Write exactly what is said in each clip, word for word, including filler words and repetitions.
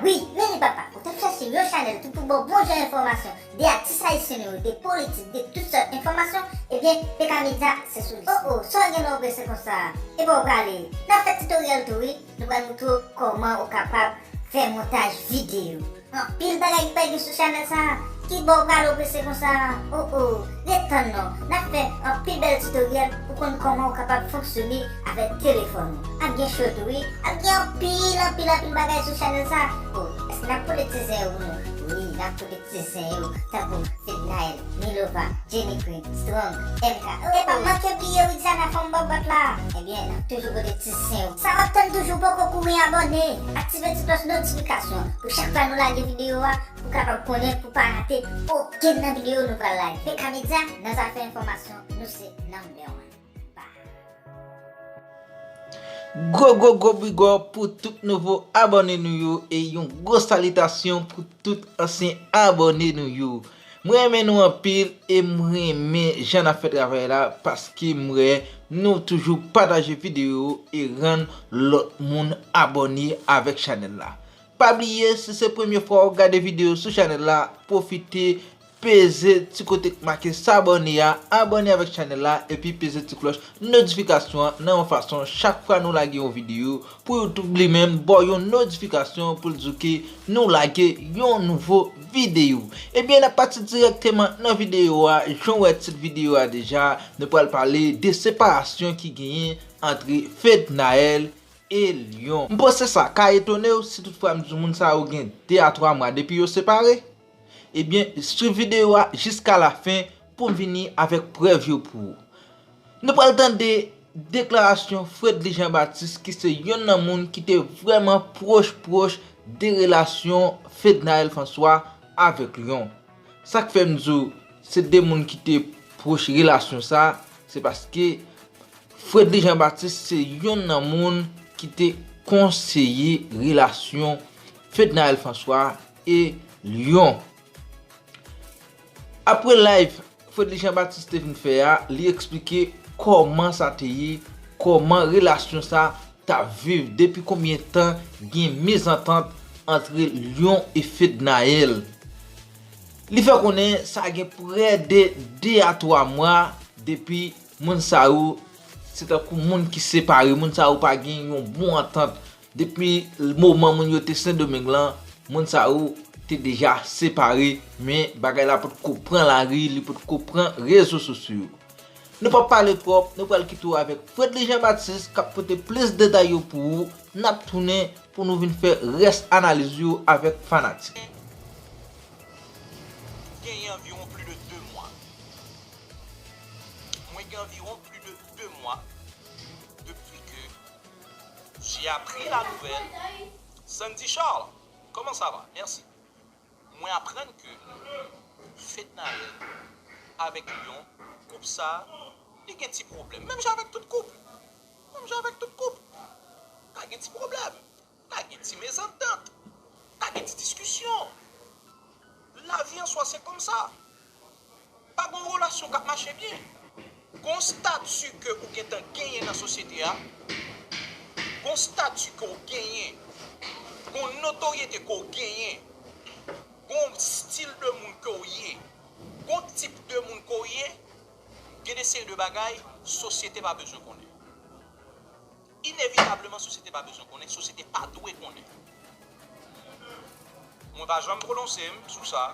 Wi, men li papa, ou t ap chache yon chanèl ki pou ba w bon jan enfòmasyon de atis ayisyen nou yo, de politik, de tout sòt enfòmasyon, ebyen, P K Media se sou li. O o, sa w gen lè w prese konsa? E bò w prale? N ap fè titoryèl tou wi, nou pral moutre w kòman ou kapab fè montaj videyo. Anpil bagay ki pèdi sou chanèl sa a. Ki bò w prale w prese konsa? O o, ret tann non. N ap fè anpil bèl titoryèl pou konn kòman w kapab fonksyone avèk telefòn ou. Ap gen cho tou wi. Ap gen anpil, anpil, anpil bagay sou chanèl sa a. O, èske n ap pote ti zen yo pou nou? Wi, n ap pote ti zen yo, tankou Fednaelle, Milova, Jenny Queen, Strong, M K. E pa manke bliye Widiana fanm bòbòt la. Ebyen, n ap toujou pote ti zen yo. Sa w ap tann toujou, poko kouri abòne. Aktive ti klòch notifikasyon pou chak fwa nou lage videyo a, pou kapab konnen, pou pa rate okenn nan videyo nou pral lage. P K Media, nan zafè enfòmasyon, nou se number one. Bye. Gwo, gwo, gwo big up pou tout nouvo abòne nou yo e yon gwo salitasyon pou tout ansyen abòne nou yo. Mwen renmen nou anpil e mwen renmen jan n ap fè travay la paske m wè nou toujou pataje videyo e rann lòt moun abòne avèk chanèl la. Pa bliye, si se premye fwa w gade videyo sou chanèl la, pwofite peze ti kote k make s'abonner a, abòne avèk chanèl la, epi peze ti klòch notifikasyon an nan yon fason chak fwa nou lage yon videyo, pou YouTube li menm ba w yon notifikasyon pou l di w ke nou lage yon nouvo videyo. Ebyen, n ap pati dirèkteman nan videyo a. Jan w wè tit videyo a deja, nou pral pale de separasyon ki genyen ant Fednaelle e Lion. M panse sa ka etone w si toutfwa m di w moun sa yo gen de a twa mwa depi yo separe. Ebyen, swiv videyo a jiska lafen pou m vini avèk prèv yo pou ou. Nou pral tande deklarasyon Fredly Jean Baptiste, ki se yonn nan moun ki te vrèman pwòch pwòch de relasyon Fednaelle François avèk Lion. Sa k fè m di w se de moun ki te pwòch relasyon sa, se paske Fredly Jean Baptiste se yonn nan moun ki te konseye relasyon Fednaelle François e Lion. Apre live Fredly Jean Baptiste te vin fè a, li eksplike kòman sa te ye, kòman relasyon sa t ap viv, depi konbyen tan gen mezantant ant Lion e Fednaelle. Li fè konnen sa gen prè de de a twa mwa depi moun sa yo, se tankou moun ki separe, moun sa yo pa gen yon bon antant. Depi moman moun yo te Sendomeng lan, moun sa yo te deja separe, men bagay la potko pran lari, li potko pran rezo sosyo yo. Nou p ap pale twòp, nou pral kite w avèk Fredly Jean Baptiste k ap pote plis detay yo pou ou. N ap tounen pou nou vin fè rès analiz yo avèk fanatik. Genyen anviwon plis de de mwa. Mwen gen anviwon plis de de mwa depi ke j'ai appris la nouvelle. Sandy Charles, comment ça va? Merci. Mwen aprann ke Fednaelle avèk Lion, koup sa, li gen ti pwoblèm. Menm jan avèk tout koup. Menm jan avèk tout koup. Ka gen ti pwoblèm. Ka gen ti mezantant. Ka gen ti diskisyon. Lavi an swa se kòmsa. Pa gon relasyon k ap mache byen. Gon stati ke ou gentan genyen nan sosyete a. Gon stati ke w genyen. Gon notoryete ke w genyen. Gon stil de moun ke w ye. Gon tip de moun ke w ye. Gen de seri de bagay, sosyete pa bezwen konnen. Inevitableman, sosyete pa bezwen konnen, sosyete pa dwe konnen. Mwen pa janm pwononse m sou sa.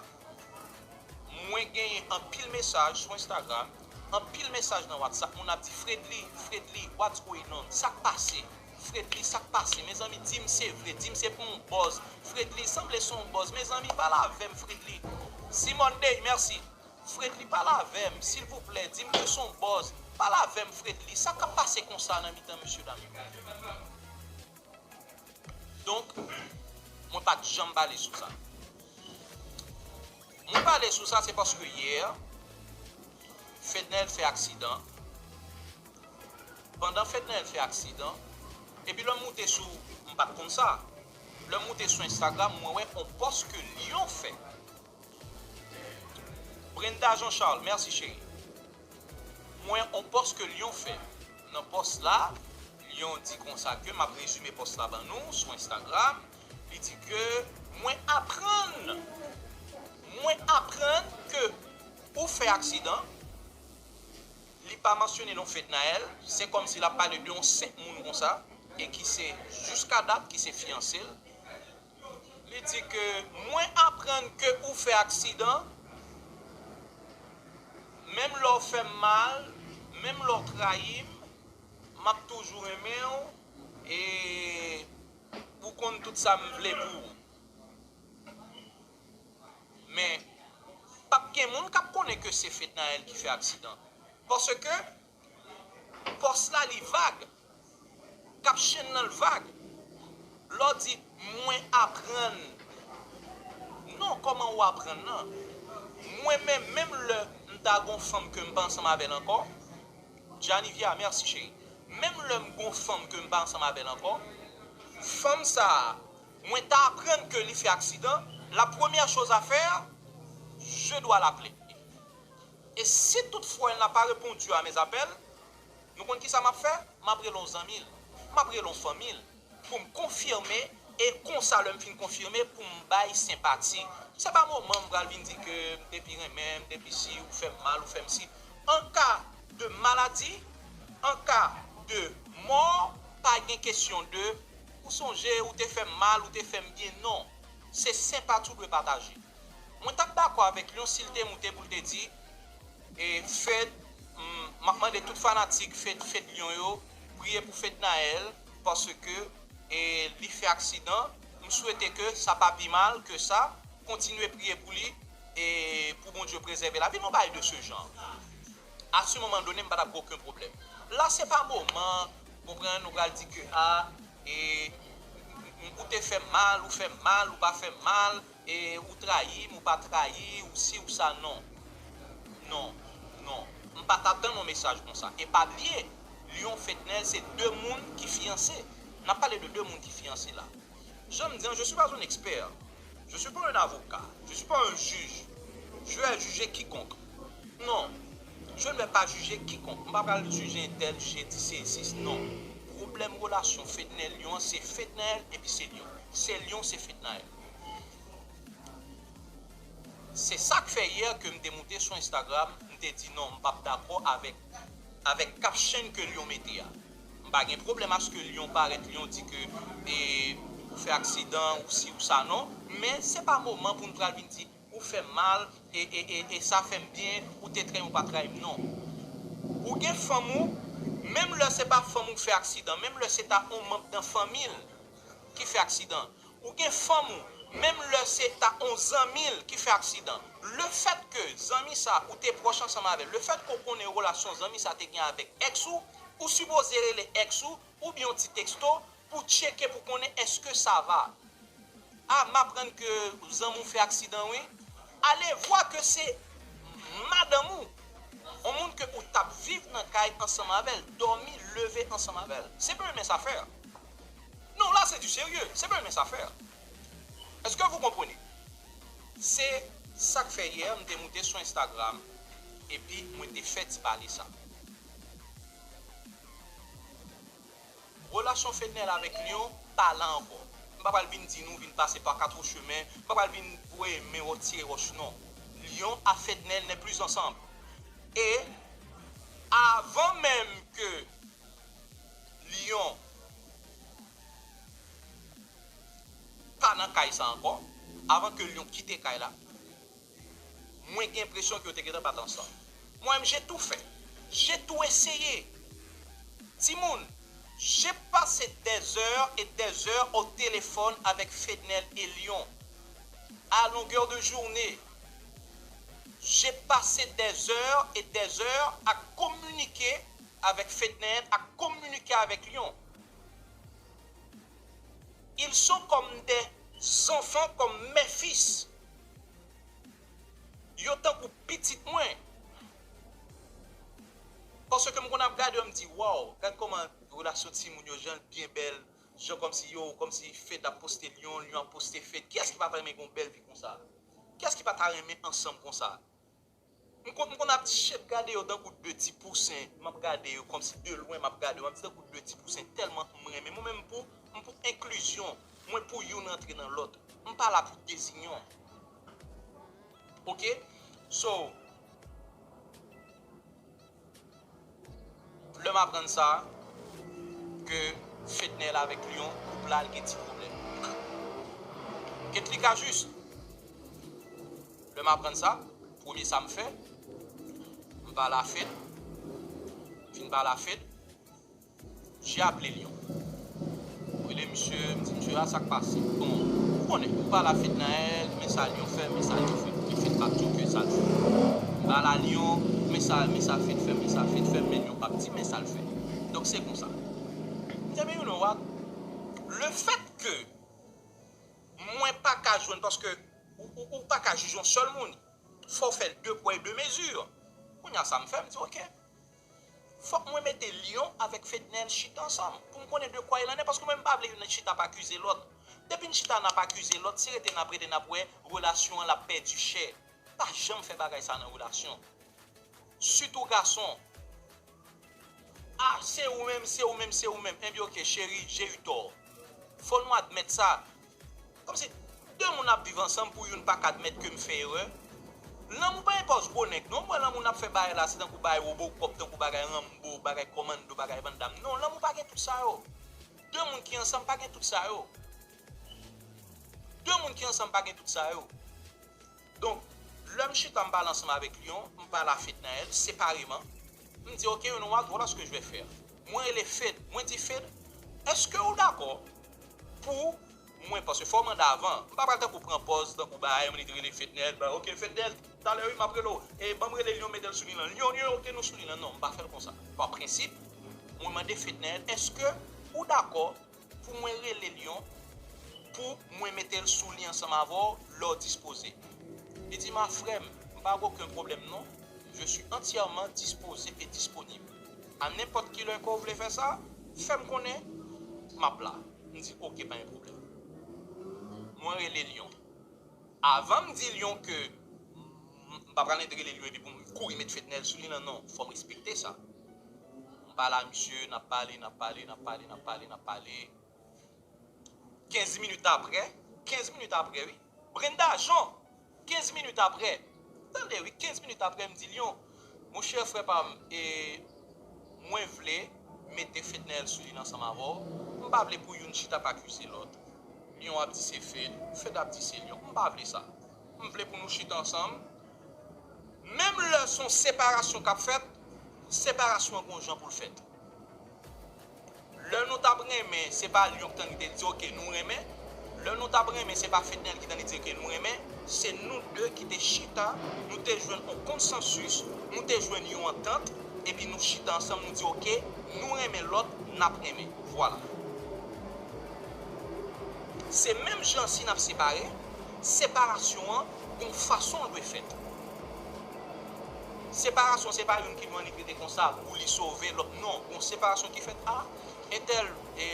Mwen genyen anpil mesaj sou Instagram, anpil mesaj nan WhatsApp, moun ap di, Fredly, Fredly, what's going on? Sa k pase? Fredly, sa k pase? Mezanmi, di m se vre, di m se pou yon buzz. Fredly, sanble se yon buzz. Mezanmi, pale avè m, Fredly. Simone Day, mèsi. Fredly, pale avè m, silvouplè, di m ke se yon buzz. Pale avè m, Fredly, sa k ap pase konsa nan mitan mesye dam yo? Donk, mwen pa t janm pale sou sa. Mwen pale sou sa, se paske yè, Fednaelle fè aksidan. Pandan Fednaelle fè aksidan, epi lè m moute sou, m pa t konn sa. Lè m moute sou Instagram, mwen wè yon pòs ke Lion fè. Brenda Jean Charles, mèsi cheri. Mwen, yon pòs ke Lion fè. Nan pòs la, Lion di konsa ke, m ap rezime pòs la ban nou sou Instagram. Li di ke mwen aprann, mwen aprann ke ou fè aksidan. Li pa mansyone non Fednaelle, se kòmsi l ap pale de yon senp moun konsa, e ki se, jiska dat, ki se fiyanse l. Li di ke mwen aprann ke ou fè aksidan, menm lè w fè m mal, menm lè w trayi m, m ap toujou renmen w, e ou konn tout sa m vle pou ou. Men, p ap gen moun k ap konnen ke se Fednaelle ki fè aksidan. Paske pòs la li vag, kapsyon nan l vag. Lè w di, mwen aprann. Non, kòman ou aprann nan? Mwen menm, menm lè m ta gon fanm ke m pa ansanm avè l ankò, Janivia, mèsi cheri. Menm lè m gon fanm ke m pa ansanm avè l ankò, fanm sa a, mwen ta aprann ke li fè aksidan, la première chose à faire, je dois l'appeler. Et si toutefois elle n'a pas répondu à mes appels, nou konn ki sa m ap fè? M ap rele yon zanmi l, m ap rele yon fanmi l, pou m konfime, e konsa lè m fin konfime, pou m bay senpati. Se pa moman m pral vin di ke m te pi renmen, m te pi si, ou fè m mal, ou fè m si. An ka de maladi, an ka de mò, pa gen kesyon de, ou sonje, ou te fè m mal, ou te fè m byen, non. Se senpati w dwe pataje. Mwen t ap dakò avèk Lyon si l te moute pou l te di, e, Fed, m, m ap mande tout fanatik Fed, Fed Lyon yo, priye pou Fednaelle, paske, e, li fè aksidan. M swete ke sa pa pi mal ke sa. Kontinye priye pou li, e, pou Bondye prezève lavi l, yon bagay de ce genre. À ce moment donné, m pa t ap gen okenn pwoblèm. La, se pa moman, konprann, nou pral di ke, a, e, ou te fè m mal, ou fè m mal, ou pa fè m mal, e, ou trayi m, ou pa trayi, ou si, ou sa, non. Non, non. M pa t atann yon mesaj konsa. E pa bliye, Lyon, Fednaelle, se de moun ki fiyanse. N ap pale de de moun ki fiyanse la. Jan m di an, je suis pas un expert. Je suis pas un avocat. Je suis pas un juge. Je vais juger quiconque. Non. Je ne vais pas juger quiconque. M pa pral jije entèl, jije di se sis. Non. Pwoblèm relasyon Fednaelle Lyon an, se Fednaelle epi se Lyon. Se Lyon, se Fednaelle. Se sa k fè yè ke m te moute sou Instagram, m te di non, m p ap dakò avèk, avèk caption ke Lyon mete a. M pa gen pwoblèm aske Lyon parèt, Lyon di ke, e, ou fè aksidan, ou si, ou sa, non. Men se pa moman pou n pral vin di, ou fè m mal, e, e, e, e sa fè m byen, ou te trayi m, ou pa trayi m, non. Ou gen fanm ou, menm lè se pa fanm ou k fè aksidan, menm lè se ta yon manm nan fanmi l ki fè aksidan. Ou gen fanm ou, menm lè se ta yon zanmi l ki fè aksidan. Lefètke zanmi sa ou te pwòch ansanm avè l, lefètke w konnen relasyon zanmi sa te gen avèk èks ou, ou sipoze rele èks ou oubyen yon ti teksto pou tcheke pou konnen èske sa va. A, m aprann ke zanmi w fè aksidan wi. Alevwa ke se madanm ou, yon moun ke ou t ap viv nan kay ansanm avè l, dòmi, leve ansanm avè l. C'est pas une mince affaire. Non, là, c'est du sérieux. C'est pas une mince affaire. Est-ce que vous comprenez? Se sa k fè yè, m te moute sou Instagram, epi mwen te fè ti pale sa. Relasyon Fednaelle avèk Lyon pa la ankò. M pa pral vin di nou vin pase pa katrechemen, m pa pral vin voye men wòch, tire wòch, non. Lyon a Fednaelle n'est plus ensemble. E avan menm ke Lyon pa nan kay sa ankò, avan ke Lyon kite kay la, mwen gen enpresyon ke yo te gentan pa t ansanm. Mwen menm, j'ai tout fait. J'ai tout essayé. Timoun, j'ai passé des heures et des heures au téléphone avec Fednaelle et Lyon. À longueur de journée, j'ai passé des heures et des heures à communiquer avec Fednaelle, à communiquer avec Lyon. Ils sont comme des enfants, comme mes fils. Yo tankou pitit mwen. Paske m konn ap gade yo, m di, waw, gad kòman relasyon timoun yo, jan l byen bèl, jan kòmsi yo, kòmsi Fed ap poste Lyon, Lyon ap poste Fed. Kiyès ki pa ta renmen gen yon bèl vi konsa? Kiyès ki pa ta renmen ansanm konsa? M konn, m konn ap chèt gade yo tankou de ti pousen. M ap gade yo kòmsi de lwen, m ap gade yo, m ap di tankou de ti pousen, tèlman m renmen. Mwen menm m pou, m pou enklizyon, m mwen pou youn rantre nan lòt. M pa la pou dezinyon. Oke? So, lè m aprann sa, ke Fednel avèk Lion, koup la, l gen ti pwoblèm. Ketly Cajuste, lè m aprann sa, premye sa m fè, m pale a Fed, m fin pale a Fed, j'ai appelé Lion. M rele misye, m di misye, a sa k pase? Bon, ou konnen, m pale a Fednaelle, men sa Lion fè, men sa Lion fè. Epi Fed p ap di w ke sa l fè. M pale a Lion, men sa, men sa Fed fè, men sa Fed fè, men Lion p ap di men sa l fè. Donk se konsa. M di, men you know what? Le fait que mwen pa ka jwenn, paske ou, ou, ou pa ka jije yon sèl moun. Fò w fè de pwa e de mezi. Kounye a sa m fè, m di, oke. Fòk mwen mete Lion avèk Fednel chita ansanm pou m konnen de kwa il en est, paske mwen m pa vle youn chita ap akize lòt. Depi n chita n ap akize lòt, se rete n ap rete n ap wè relasyon an l ap pèdi chè. Pa janm fè bagay sa nan relasyon. Sitou gason. Ah, se ou menm, se ou menm, se ou menm. Enben, oke, cheri, j'ai eu tort. Fò nou admèt sa. Kòmsi de moun ap viv ansanm pou youn pa ka admèt ke m fè erè. Lanmou pa enpòs gwo nèg, non. M wè lanmou n ap fè bagay la, se tankou bagay Robocop, tankou bagay Rambo, bagay Commando, bagay Van Damme. Non, lanmou pa gen tout sa yo. De moun ki ansanm pa gen tout sa yo. De moun ki ansanm pa gen tout sa yo. Donk, lè m chita m pale ansanm avèk Lion, m pale a Fednaelle separeman. M di, oke, you know what, voilà ce que je vais faire. Mwen rele Fed, mwen di, Fed, èske ou dakò pou mwen, paske fò w mande avan. M pa pral tankou pran pòz, tankou bagay, mwen li rele Fednel, ba, oke, Fednel, talè wi, m ap rele w. E ban m rele Lion, mete l sou liy lan. Lion, Lion, oke, nou sou liy lan. Non, m pa fè l konsa. Pa prensip, mwen mande Fednel, èske ou dakò pou mwen rele Lion, pou mwen mete l sou liy ansanm avè w, lè w dispoze. Li di m, a frè m, m pa gen okenn pwoblèm non, je suis entièrement disposé et disponible. A nenpòt ki lè ke w vle fè sa, fè m konnen, m ap la. M di, oke, pa gen pwoblèm. Mwen rele Lion. Avan m di Lion ke m, m pa pral rele Lion epi pou m kouri met Fednel sou liy lan, non, fò m respekte sa. M pale a misye, n ap pale, n ap pale, n ap pale, n ap pale, n ap pale. Kenz minit apre, kenz minit apre, wi. Brenda Jean, kenz minit apre. Tande, wi, kenz minit apre, m di Lion, monchè, frè pa m, e, mwen vle mete Fednaelle sou liy lan ansanm avè w. M pa vle pou youn chita ap akize lòt. Lion ap di se Fed, Fed ap di se Lion. M pa vle sa. M vle pou nou chita ansanm. Menm lè se yon separasyon k ap fèt, separasyon an gon jan pou l fèt. Lè nou t ap renmen, se pa Lion ki t annik te di, oke, nou renmen. Lè nou t ap renmen, se pa Fednaelle ki t annik di, oke, nou renmen. Se nou de ki te chita, nou te jwenn yon konsansis, nou te jwenn yon antant, epi nou chita ansanm, nou di, oke, nou renmen lòt, n ap renmen. Vwala. Se menm jan si n ap separe, separasyon an, gon fason l dwe fèt. Separasyon, se pa youn ki dwe annik rete konsa pou li sove lòt. Non, gon separasyon ki fèt a, entèl, e,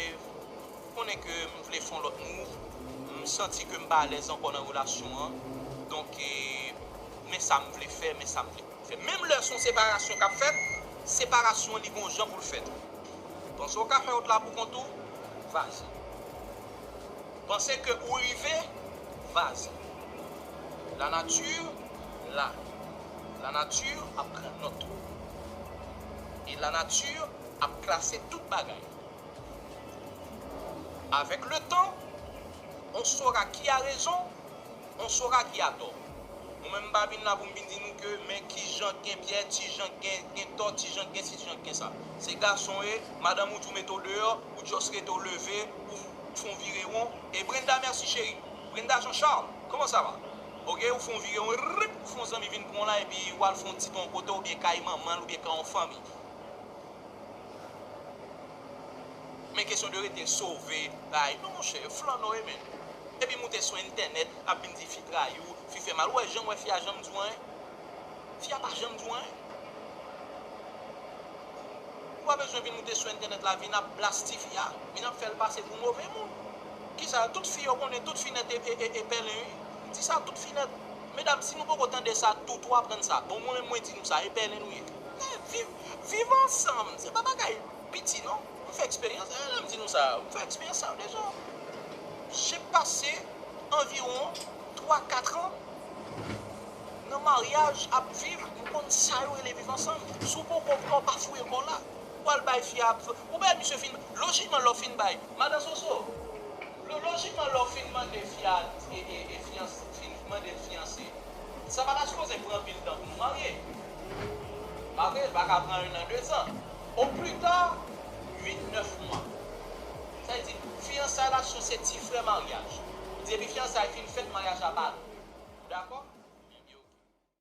konnen ke m vle fè yon lòt move, m santi ke m pa alèz ankò nan relasyon an. Donk, e, men sa m vle fè, men sa m vle fè. Menm lè se yon separasyon k ap fèt, separasyon an li gon jan pou l fèt. Panse w ka fè wout la pou kont ou, vas-y. Panse ke ou rive, vas-y. La nature, la. La nature ap pran nòt ou. E la nature ap klase tout bagay. Avec le temps, on saura qui a raison, on saura qui a tort. Mwen menm m pa vin la pou m vin di nou ke men ki jan gen pyè, ti jan gen, gen tò, ti jan gen si, ti jan gen sa. Se gason w ye, madanm ou di w mete w deyò, ou just rete w leve, ou fè yon vire won. E Brenda, mèsi cheri. Brenda Jean Charles, comment ça va? Oke, ou fè yon vire won, rip, ou fè yon zanmi vin pran w la, epi w al fè yon ti tan yon kote, oubyen kay manman l, oubyen kay yon fanmi. Men kesyon de rete sove, bay, non, monchè, flannè w ye, men. Epi moute sou entènèt, ap vin di fi trayi w, fi fè mal. Ou wè, janm wè fi a janm di w anyen. Fi a pa janm di w anyen. Ou pa bezwen vin moute sou entènèt la, vin ap blast fi a, vin ap fè l pase pou move moun. Kisa, tout fi yo konnen, tout fi nèt e, e, e, e pèlen, wi. M di sa, tout fi nèt. Medam, si nou poko tande sa, tout ou aprann sa. Bon, mwen menm, mwen di nou sa, e pèlen nou ye. Men, viv, viv ansanm, se pa bagay piti, non. M fè eksperyans, e, lè m di nou sa, m fè eksperyans sa yo deja. J'ai passé environ twa kat an nan maryaj ap viv, m konn sa yo rele viv ansanm. Si w poko pran, pa fouye kò w la. W al bay fi a, ou bay misye fin, lojikman lè w fin bay, madan Soso, lo- lojikman lè w fin mande fi a, e, e, e fiyans- fin mande l fiyanse, sa pa ta sipoze pran anpil tan pou nou marye. Pa vre, l pa ka pran en an, de zan. O pli ta, uit, nèf mwa. Sa vle di, fiyansay la se ti frè maryaj. Depi fiyansay fin fèt, maryaj la pa. Ou dakò?